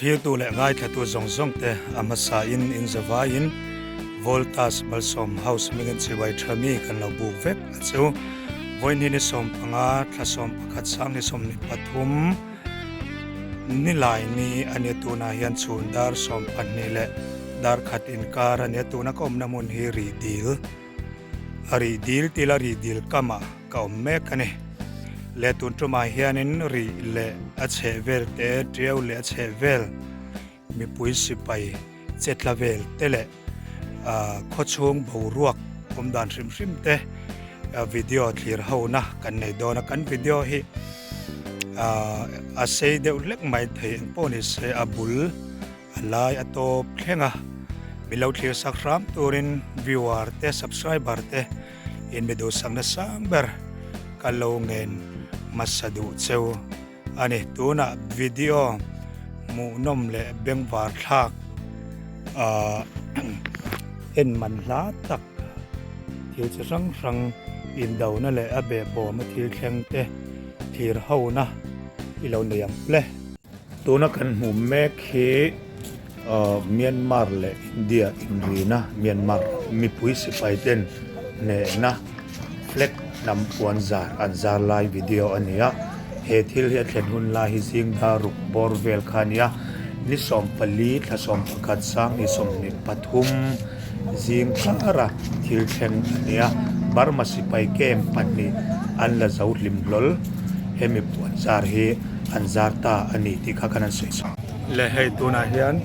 Thlirtu leh ngaithlatu zawng zawng te a hmasa in in zavaiin Voltas Malsawm House hmingin chibai tha mi kan lo buk vek a chu. Vawiin hi ni 15 thla 11 sang ni 23 nilai ni a nia tunah hian chhun dar 12 leh dar khat inkar a nia tuna ka awmna hmun hi rih dil a rih dil tila rih dil kamah ka awm mek a ni. Le tun tumah hianin rih leh a chheh vel te, tiau leh a chheh vel mipui sipai che tla vel te leh khawchhung boruak awm dan hrim hrim te video thlir ho na kan nei dawn a. Kan video hi a sei deuh hlek mai thei eng pawh ni se a bul A lai a tawp thleng a, min lo thlir sak hram turin viewer te subscriber te in mi duhsakna sang ber ka lo ngen hmasa duh cheu a ni. Tunah video hmuhnawm leh bengvar thlak ah en man hla tak thil chi hrang hrang indona leh a behbawma thil thleng te thlir hona i lo nei ang ple. Tuna kan hmuh mek hi Myanmar leh India inrina Myanmar mipui sipai ten hnehna flag hnam puan zar an zar lai video a ni a. He thil hi a thlen hun lai hi zing dar ruk bawr vel kha a ni a. Ni 14 thla 11 sang ni 23 zing kara thil thleng a ni a. Burma sipai camp pahnih an la zo hlim hlawl. Hemi puan zar hi an zar ta a ni tih kha kan han sawi chhuak. Le hei tunah hian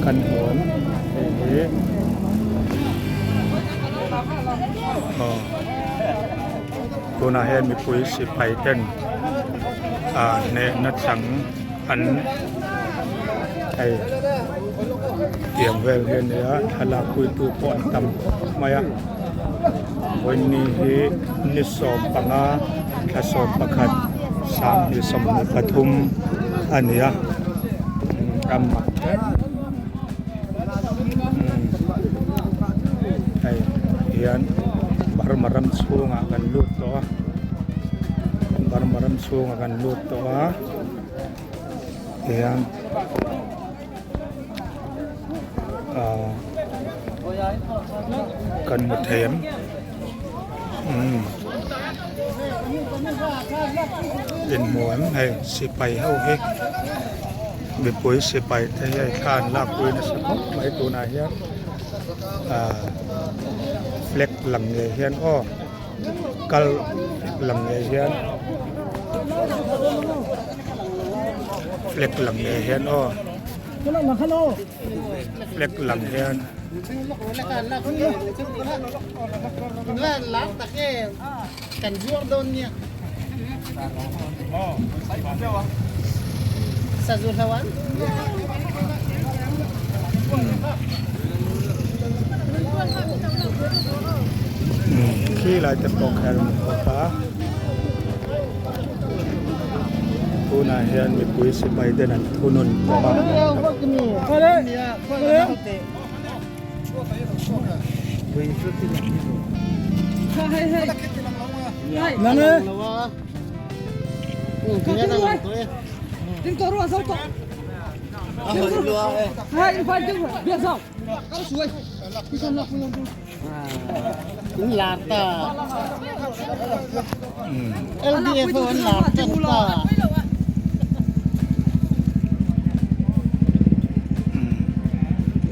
kan hmuam hei hi aw tunah hian mipui sipai ten ah hnehna chang an hei tiang vel hi a ni a thlalak puitu pawh an tam khawp mai a. Vawiinni hi ni 15 thla 11 2023 a ni a a mak hei hian Burma ram chhungah kan lut tawh a Burma ram chhungah kan lut tawh a tihian. Ahh kan hmu thei em umm inhmu em hei sipai ho hi mipui sipai te hi hei thla an lakpui nasa khawp mai tunah hian ahh flag lang ngei hian aw kal lang ngei hian flag lang ngei hian aw. Flag lang hian Khi lai te pawh kher a ni bawk a tunah hian mipui sipai ten an thunun tawh a.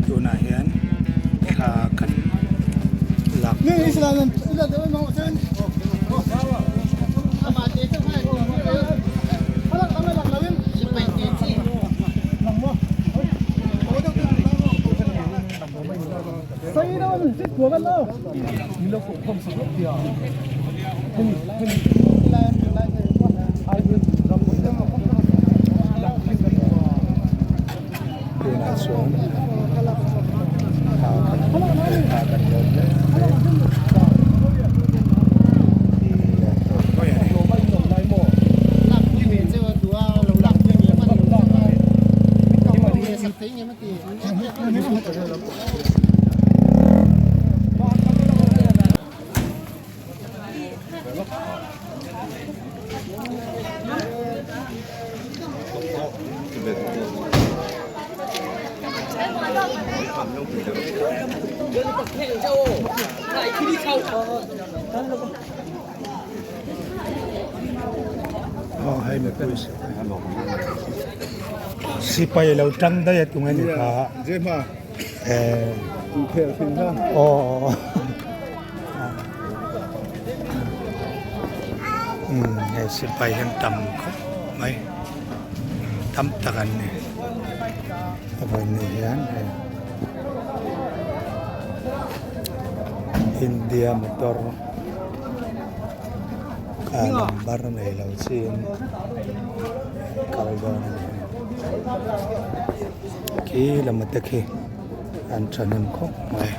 Tunah hian thla kan lak Tunah chuan thla kan lawm mek mai a ni. Aw hei mipui sipai lo tang daih a tunge ni kha eh aw umm hei sipai hian tam khawp mai tam tak an ni a vawi ni hian hei India motor a number nei lo chin kal dawn a ni khi lama te khi an thahnem khawp mai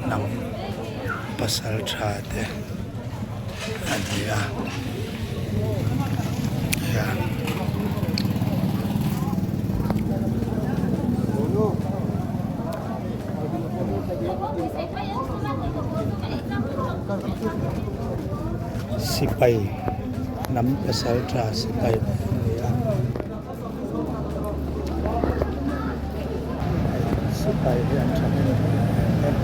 hnam pasal tha te a ni a hian. Sipai hnam pasal tha sipai a ni a sipai hi an tha hnem em em.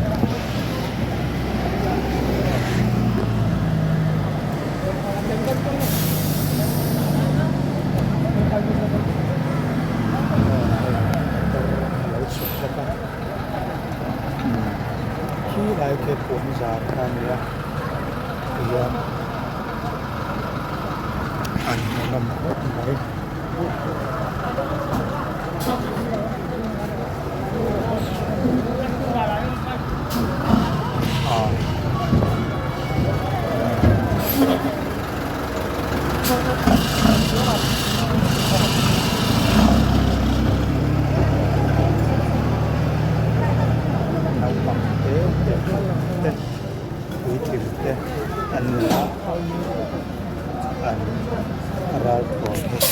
A lo chhuk bawk a khi lai khi puan zar kha a ni a tihian an hmuhnawm khawp mai. Naupang te te puitling te an ni a an ralthuam hi a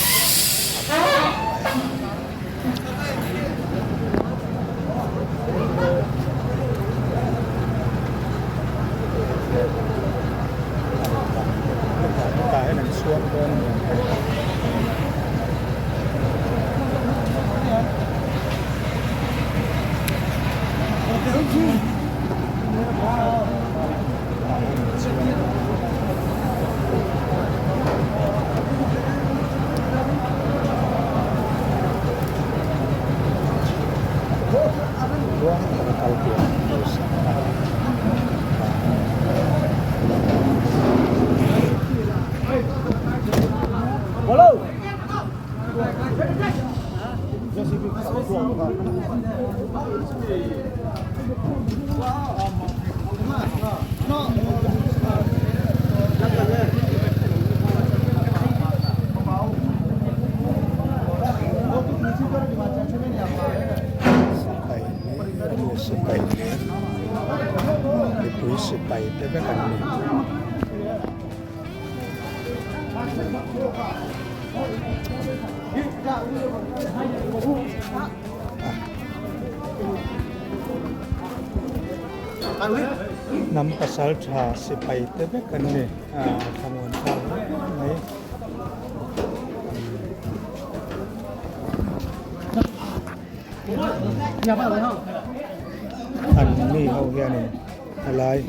Tah hian an chhuang dawn a ni ang hei. Tah hian an chhuang dawn. Tluang taka kal tur an duhsak a Sipai hle sipai hle mipui sipai te vek an ni. Hnam pasal tha sipai te vek an ni a thlamuan thlak vek mai. An mi ho hianin helai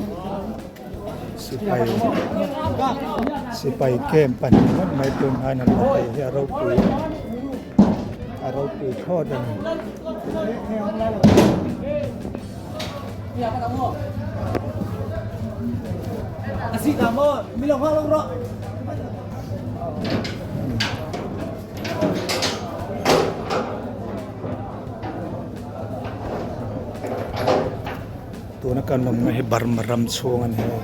sipai sipai camp pahnih ngawt mai tun hian an hmu thei hi a ropui a ropui thlawt a ni. Tuna kan awmna hi Burma ram chhung a ni a,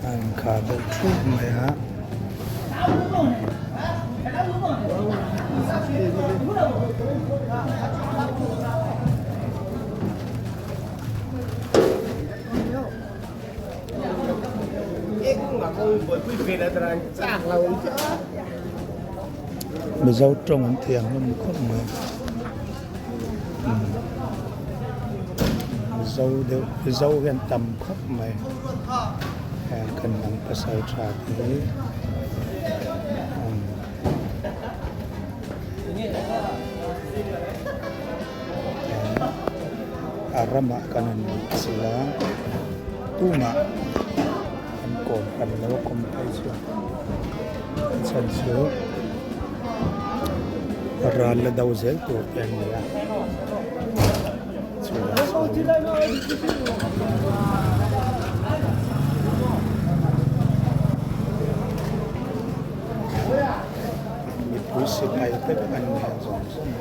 a inkhar deuh thup mai a. Mizo tawng an thiam hlawm khawp mai Mizo deuh Mizo hian tam khawp mai heng kan hnam pasal tha te hi umm. a ramah kan han luh chilh a tumah an kawm hran lo a kawm phei chu a chhan chu ral la do zel tur te an ni a chuvang chuan mipui sipai te vek an ni a zawng zawng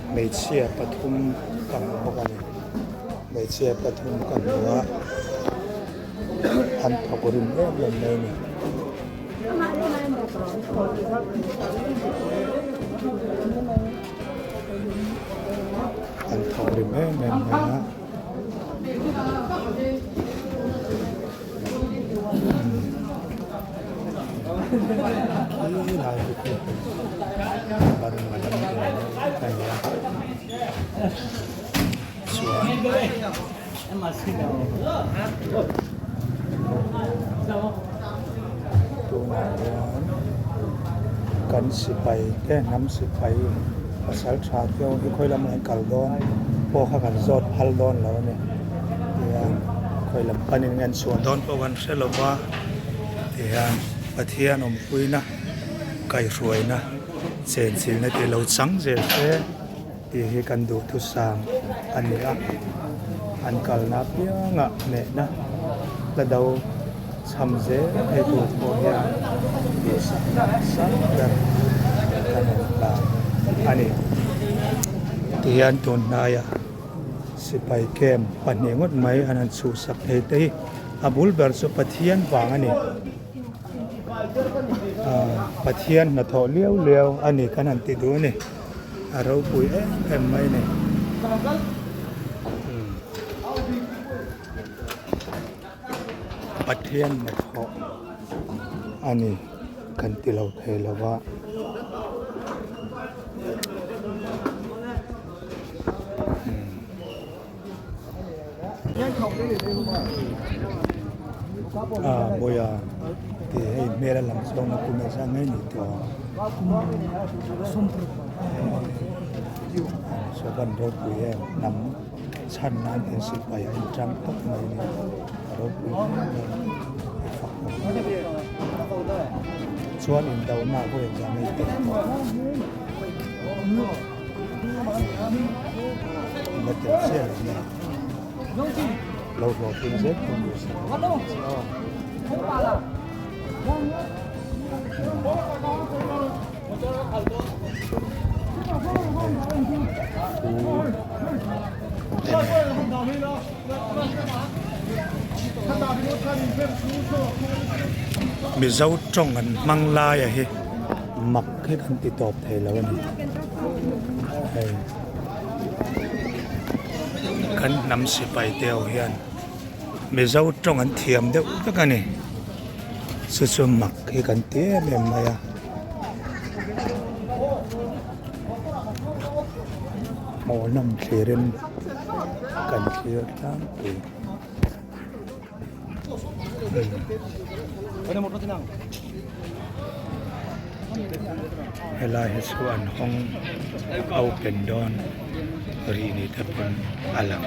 hmeichhia pathum ka hmu bawk a ni hmeichhia pathum ka hmu a an thawk rim em em mai a ni. An thawk rim em em mai a. Khi lai te khi Burma lam a ni a chuan tunah hian kan sipai te hnam sipai pasal tha te ho hi khawi lamah an kal dawn pawh kha kan zawt phal dawn lo a ni tihian khawi lam panin nge an chhuah dawn pawh kan hre lo va tihian Pathian awmpuina kaihhruaina chenchilhna tih lo chang zel se. Tih hi kan duhthusam a ni a, an kalna apiangah hnehna hla do chham zel thei tur pawh hian duhsakna sang ber kan rawn hlan a ni. Tihian tun hnaiah sipai camp pahnih ngawt mai an han chhuhsak thei te hi a bul ber chu Pathian vang a ni. Pathian hnathawh liau liau a ni kan han ti duh a ni. A ropui em em mai a ni. Pathian hnathawh a ni kan ti lo thei lo va. A bawiha tih hei hmel a lang chuang a kum engzah nge ni tawh saw ropui em hnam chhan nan hian sipai a inṭang tawp mai a ni a ropui hle mai a fak awm chuan indona pawh engzah nge tel tawh. La tel chiah lo mai lo hlawhtling zel thung ni se Mizo tawng an hmang lai a hi mak hi kan ti tawp thei lo a ni hei kan hnam sipai te ho hian Mizo tawng an thiam deuh vek a ni chu chu mak hi kan ti em em mai a. Hmuhnawm thlirin kan thlir tlangpui. Helai hi chu an hawng open dawn rih ni te pawn a lang.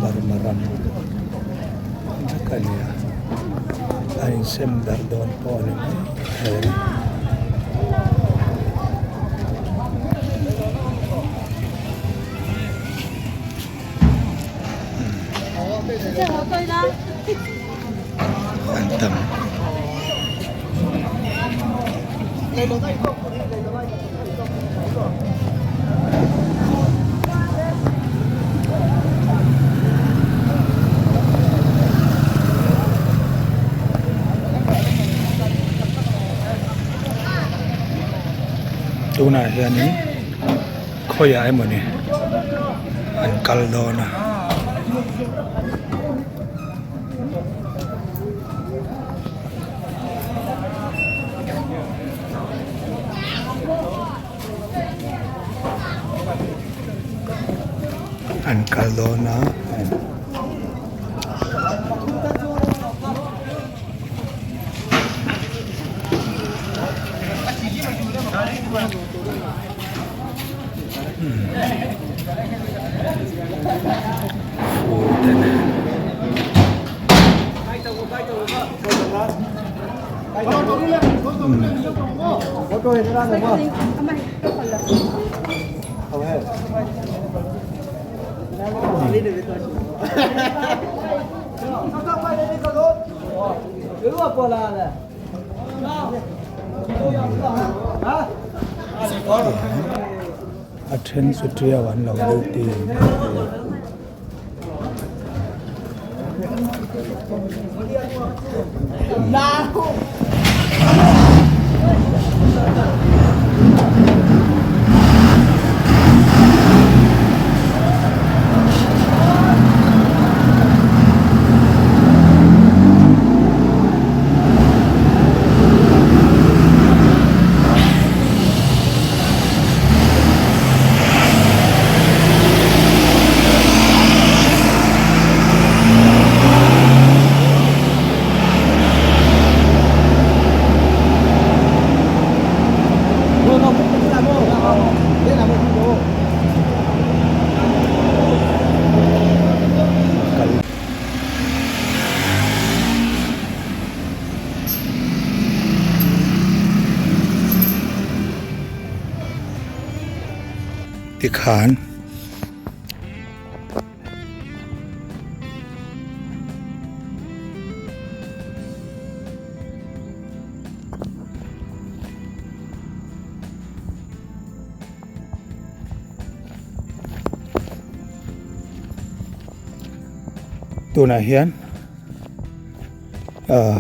Burma ram vek a ni a a insem darh dawn pawh a ni mai thei a ni. An tam. Tunah hianin khawiah emawni an kal dawn a. An kal dawn a. Fur te nen. A then chu tiau an lo duty. Tikhan tunah hian ah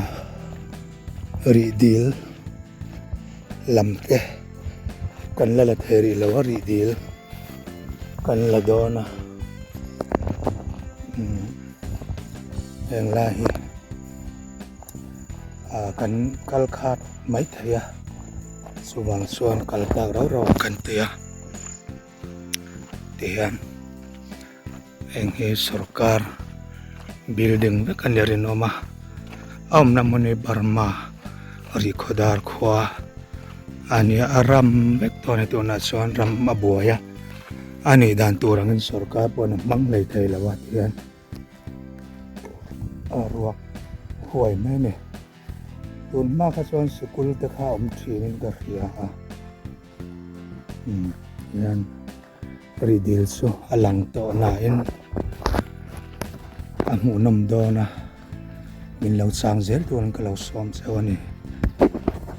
rih dil lam te kan la la thei rih lo a rih dil kan la dawn a umm heng lai hi ah kan kal khat mai thei a chuvang chuan kal tak rau rau ah kan ti a tihian heng hi sorkar building vek a ni rinawm a a awmna hmun hi Burma Rihkhawdar khua a nia a ram vek tawh a ni tunah chuan ram a buai a a nih dan tur angin sorkar pawhin a hmang hlei thei lo a tihian a ruak huai mai a ni tun hma kha chuan sikul te kha a awm thinin ka hria a umm hian. Ri dil chu a lang tawh nain a hmuhnawm dawn a min lo chang zel turin ka lo sawm cheu a ni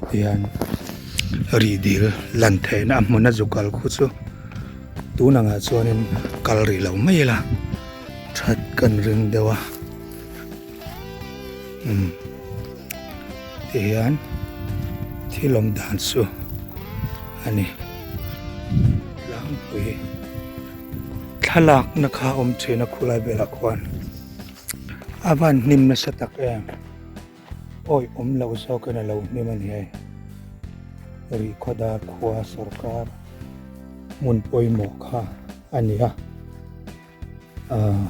tihian ri dil lan theihna a hmun a zu kal khu chu tun angah chuanin kal rih lo mai ila that kan ring deuh a umm tihian thil awm dan chu a ni tlangpui thlalak na kha awm thin a khulai velah khuan a van hnim nasa tak em awi awm loh zawk in a lo hnim a ni hei rihkhawdar khua sawrkar hmun pawimawh kha a ni a ah.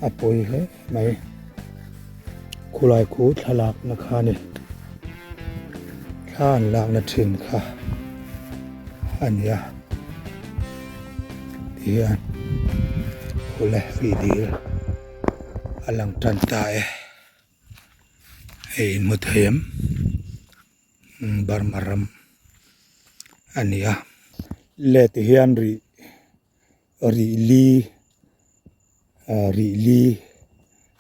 A pawi hle mai. Khulai khu thlalakna kha a ni. Thla an lakna thin kha a ni a. Tihian khule ri dil a lang tan ta e. Hei in hmu thei em? Burma ram a ni a. Le tihian rih Rih li ah rih li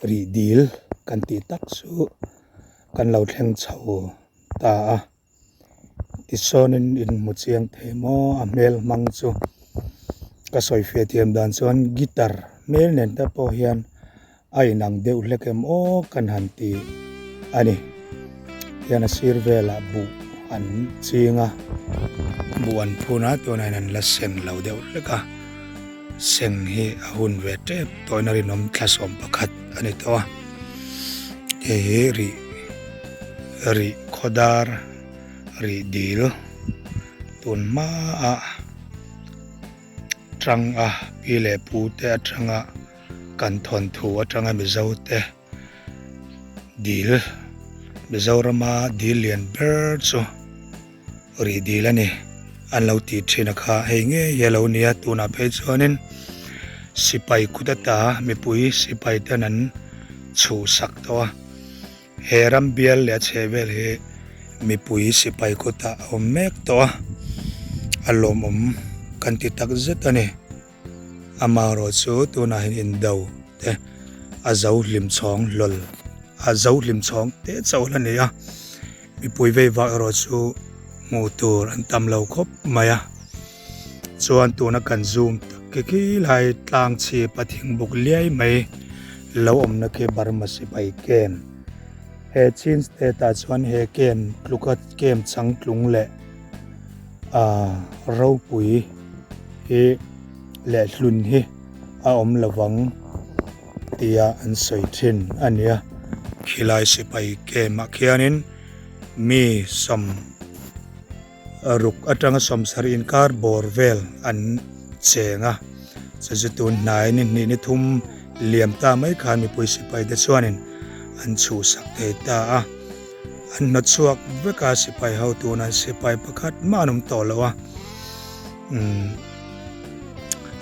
rih dil kan tih tak chu kan lo thleng chho ta a tichuanin in hmu chiang thei maw a hmel hmang chu ka sawi fiah thiam dan chuan guitar hmel nen te pawh hian a inang deuh hlek em aw kan han ti a ni hian a sir velah buh an ching a buh an phun a tunah hian an la seng lo deuh hlek a seng hi a hun ve tep tawhin a rinawm thla 11 a ni tawh a hei hi rih rih khawdar rih dil tun hmaah tang a. Pi leh pu te atanga kan thawnthu atanga Mizo te dil Mizorama dil lian ber chu rih dil a ni. An lo tih thin a kha hei ngei hi a lo nia tunah phei chuanin sipai kut ata mipui sipai ten an chhuhsak tawh a. He ram bial leh a chhehvel hi mipui sipai kutah a awm mek tawh a, a lawmawm kan ti tak zet a ni. Amaherawh chu tunah hian indo te a zo hlim chhawng hlawl a zo hlim chhawng teh chauh la ni a, mipui vei vak erawh chu hmuh tur an tam lo khawp mai a. Chuan tuna kan zoom tak khi khi lai tlang chhip a thingbuk liai mai lo awmna khi Burma sipai camp. He Chin state ah chuan he camp tluka camp changtlung leh ah ropui hi leh hlun hi a awm lovang tia an sawi thin a nia. Khilai sipai camp ah khianin mi sawm. Ruk atanga sawmsarih inkar bawr vel an cheng a, chu chu tun hnai ni hnih ni thum liam ta mai khan mipui sipai te chuanin an chhuhsak thei ta a, an hnawtchhuak vek a, sipai ho tuna sipai pakhat mah an awm tawh lo a, umm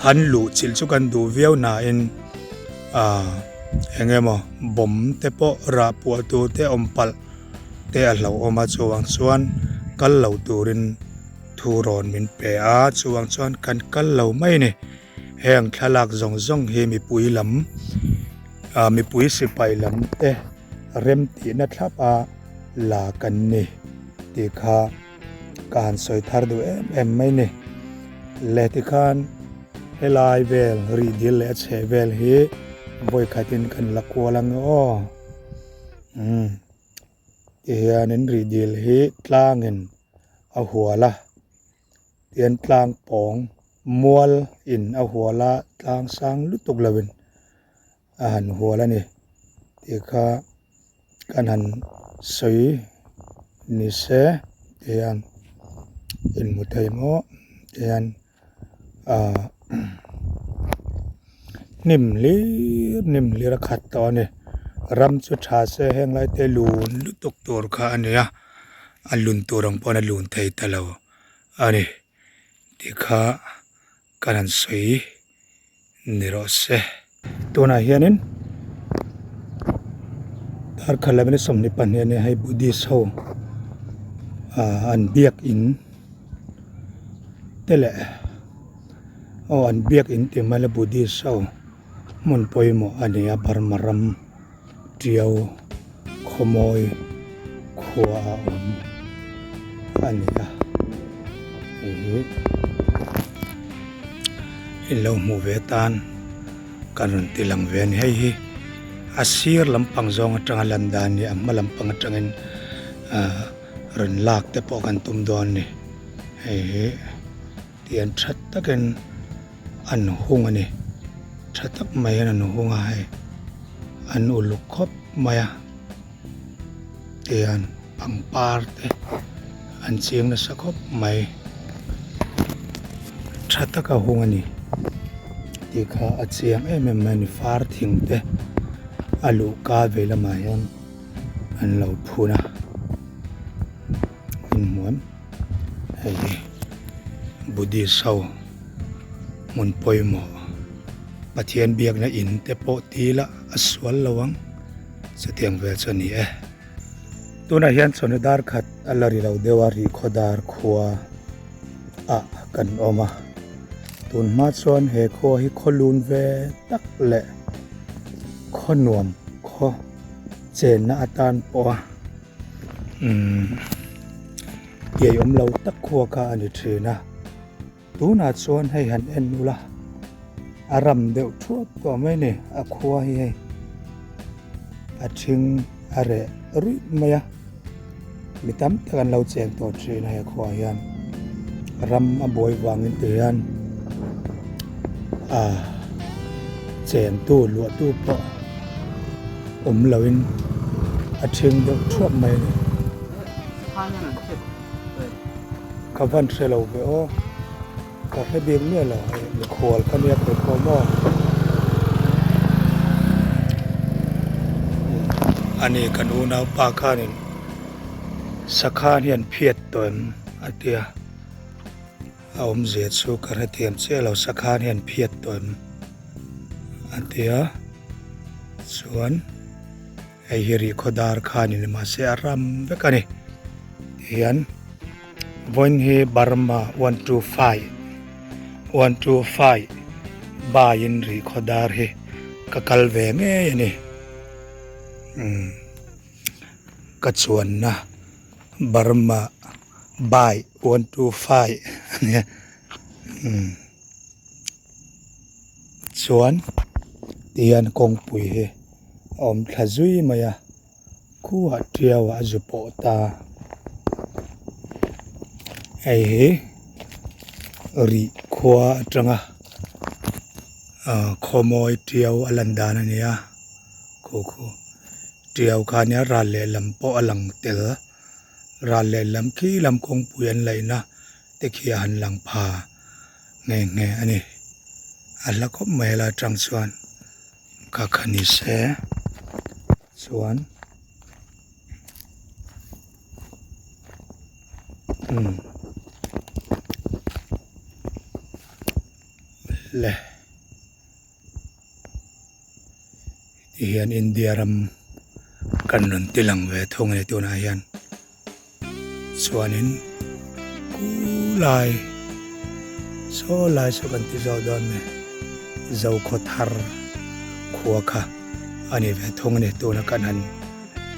han luh chilh chu kan duh viau nain ah eng emaw bomb te pawh rah puah tur te awm palh. Te a hlauhawm a, chuang chuan kal lo turin thu rawn min pe a, chuang chuan kan kal lo mai a ni. Heng thlalak zawng zawng hi mipui lam ah mipui sipai lam te rem tihna thlap a la kan ni tih kha ka han sawi thar duh em em mai a ni. Leh tikhan helai vel rih dil leh a chheh vel hi vawikhatin kan la kual ang aw. Umm tihianin rih dil hi tlangin a hual a tihian tlang pawng mual in a hual a tlang sang lutuk lovin a han hual a ni tih kha kan han sawi ni se tihian inhmu thei maw tihian ah hnim hlir hnim hlir a khat tawh a ni ram chu tha se heng lai te lun lutuk tur kha a ni a a lun tur ang pawhin a lun thei ta lo a ni tih kha kan han sawi ni rawh se. Tunah hianin darkhat leh minute 22 a nia hei Buddhist ho ah an biak in te leh aw an biak in tih mai la Buddhist ho hmun pawimawh a ni a Burma ram Tiau khawmawi khua a awm a ni a hei hi in lo hmuh ve tan kan rawn ti lang ve a ni hei hi a sir lampang zawng atanga lan dan a ni a hma lampang atangin ah rawn lak te pawh kan tum dawn a ni hei hi. Tian tha takin an hung a ni tha tak mai hian an hung a hei an uluk khawp mai a tian pangpar te an ching nasa khawp mai tha taka hung a ni tih kha a chiang em em mai a ni far thing te a luhka vei lamah hian an lo phun a inhmuam. Hei hi Buddhist ho hmun pawimawh Pathian biakna in te pawh ti ila a sual lo ang chutiang vel chu a ni e. Tunah hian chawhnu dar khat a la ri lo deuh a Rihkhawdar khua ah kan awm a tun hma chuan he khua hi khaw lun ve tak leh khaw nuam khaw chenna atan pawha Umm iai awm lo tak khua kha a ni thin a tunah chuan hei han en ula a ram deuh thuap tawh mai a ni a khua hi hei a thing a reh ruih mai a mi tam tak an lo cheng tawh thin a he khuaah hian ram a buai vangin ti hian ah chengtu luahtu pawh awm loin a thing deuh thuap mai a ni. Ka van hre lo ve aw. ka hre bik miah lo hei mikhual ka nia kei pawh maw ani kan unaupa khanin sakhan hian phiat tawh em a tia a awmzia chu ka hrethiam chiah lo sakhan hian phiat tawh em a tia chuan. Hei hi rihkhaw dar kha a ni leh mahse a ram vek a ni tihian vawiin hi Burma 125 125 baiin rihkhaw dar hi ka kal ve ngei a ni umm ka chuanna Burma bai 125 a nia umm. Chuan tihian kawngpui hi a awm thla zui mai a khuah tiau a zu pawh ta hei hi rih khua atanga ah khawmawi tiau a lan dan a ni a khu khu tiau kha nia ral lehlam pawh a lang tel ral lehlam khi lam kawngpui an laihna te khi a han lang pha. Nge nge a ni. A hla khawp mai a la atang chuan ka kha ni se chuan umm le tihian India ram kan rawn ti lang ve thung a ni tunah hian. Chuanin kulai saw lai saw kan ti zawk dawn mai Zokhaw thar khua kha a ni ve thung a ni tuna kan han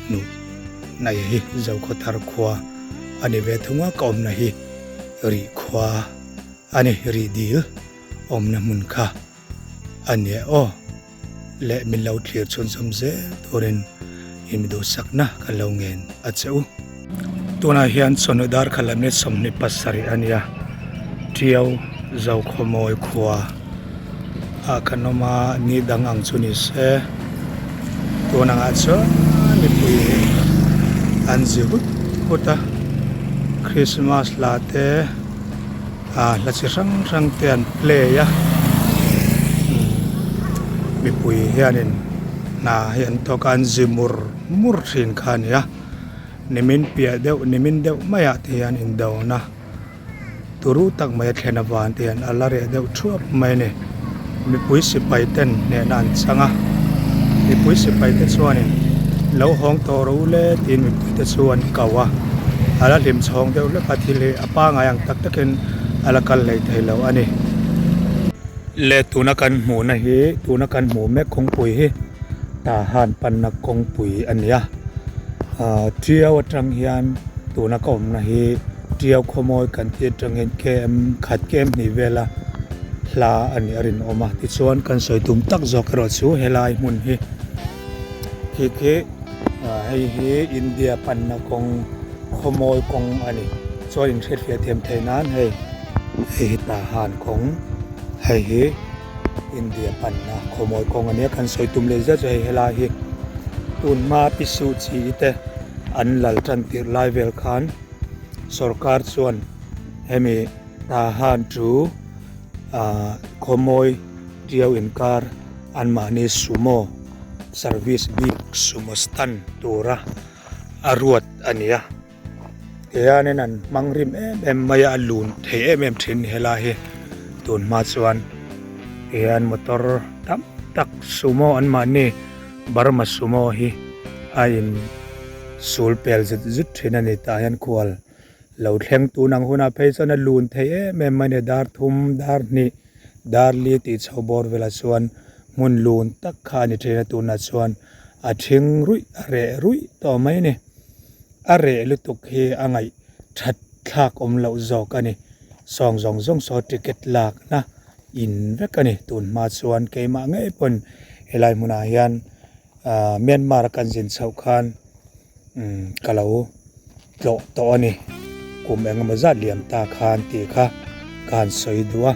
hnuh hnaih hi Zokhaw thar khua a ni ve thung a ka awmna hi rih khua a ni rih dil awmna hmun kha a nia aw. Leh min lo thlir chhunzawm zel turin in duhsakna ka lo ngen a che u. Tunah hian chawhnu dar kha lam hi 27 a nia, Tiau Zokhawmawi khua ah kan awm a, ni dang ang chu ni se tun angah chuan mipui hi an zi hut hut a, Christmas hla te. Ah hla chi hrang hrang te an play a mipui hianin hna hi an thawk a an zi mur mur thin kha a ni a nimin piah deuh nimin deuh maiah te hian indona turu tak mai a thlen avang te hian a la reh deuh thuap mai a ni mipui sipai ten hnehna an chang a mipui sipai te chuanin lo hawng tawh rawh u le tiin mipui te chu an ko a a la hlim chhawng deuh hlek a thil hi a pangai ang tak takin a la kal hlei thei lo a ni. Le tuna kan hmuhna hi tuna kan hmuh mek kawngpui hi Tahan panna kawngpui a ni a ah Tiau atang hian tuna ka awmna hi Tiau khawmawi kan tih atangin km khat km hnih vela hla a nih a rinawm a tichuan kan sawi tum tak zawk erawh chu helai hmun hi khi khi ah hei hi India panna kawng khawmawi kawng a ni chuan inhriatfiah thiam theih nan hei hei hi Tahan kawng hei hi India panna khawmawi kawng a nia kan sawi tum leh zet chu hei helai hi tun hma pi suh chi te an lal tan tirh lai vel khan sorkar chuan hemi Tahan chu ah khawmawi tiau inkar anmahni sumo service bik sumo stand tura a ruat a ni a tihianin an hmang rim em em mai a a lun thei em em thin helai hi tun hma chuan tihian motor tam tak sumo anmahni Burma sumo hi a in sul pel zut zut thin a ni tah hian khual. Lo thleng tun ang hunah phei chuan a lun thei em em mai a ni. Dar thum, dar hnih, dar li tih chho bawr velah chuan hmun lun tak kha a ni thin a, tunah chuan a thing ruih, a reh ruih tawh mai a ni. A reh lutuk hi a ngaih that thlak awm loh zawk a ni. Sawng zawng zawng saw ticket lakna in vek a ni. Tun hma chuan keimah ngei pawn helai hmunah hian ahh Myanmar a kan zin chhoh khan umm ka lo tlawh tawh a ni kum eng emaw zat liam ta khan tih kha ka han sawi duh a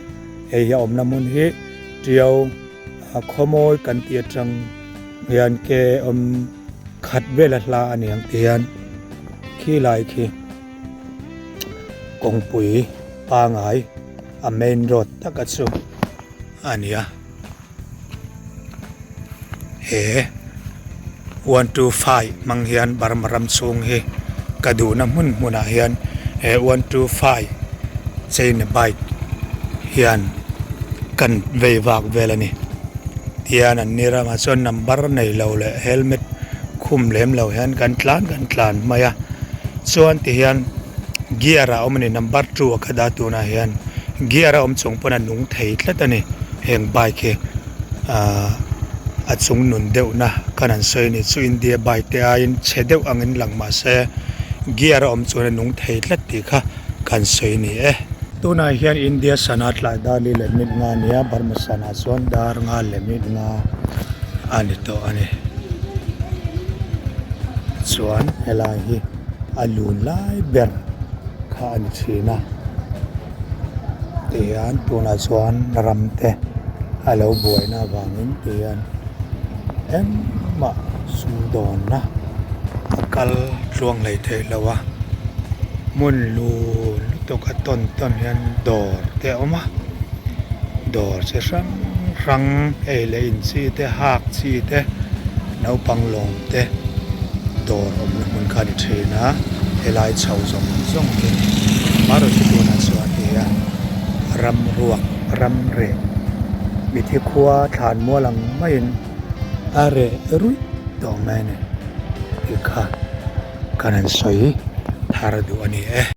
hei hi a awmna hmun hi Tiau khawmawi kan tih atang hian ke awm khat vel a hla a ni ang ti hian khi lai khi kawngpui pangai. A main road taka chu a ni a he 125 hmang hian Burma ram chhung hi ka duhna hmun hmunah hian he 125 chain bike hian kan vei vak vel a ni tihian an ni ramah chuan number nei lo leh helmet khum lem lo hian kan tlan kan tlan mai a chuan tihian. Gear a awm a ni number 2 a khat a tunah hian gear a awm chung pawn a nung thei tlat a ni heng bike hi ahh a chung nun deuh na khan an sawi a ni chu India bike te aiin chhe deuh angin lang mah se gear a awm chuan a nung thei tlat tih kha kan sawi a ni e. Tunah hian India sana tlai dar li leh minute nga a ni a Burma sana chuan dar nga leh minute nga a ni tawh a ni chuan helai hi. A lun lai ber kha a ni thin a tihian tunah chuan ram te a lo buaina avangin tihian engmah sumdawnna a kal tluang hlei theih lo a hmun lun lutuk a tawn tawn hian dawr te a awm a dawr chi hrang hrang ei leh in chi te hak chi te naupang lawm te dawr awmna hmun kha a ni thin a helai chho zawng zawng hi maruti tunah chuan ti hian ram ruak ram reh mithi khua thlan mual ang maiin a reh ruih tawh mai a ni tih kha kan han sawi thar duh a ni e.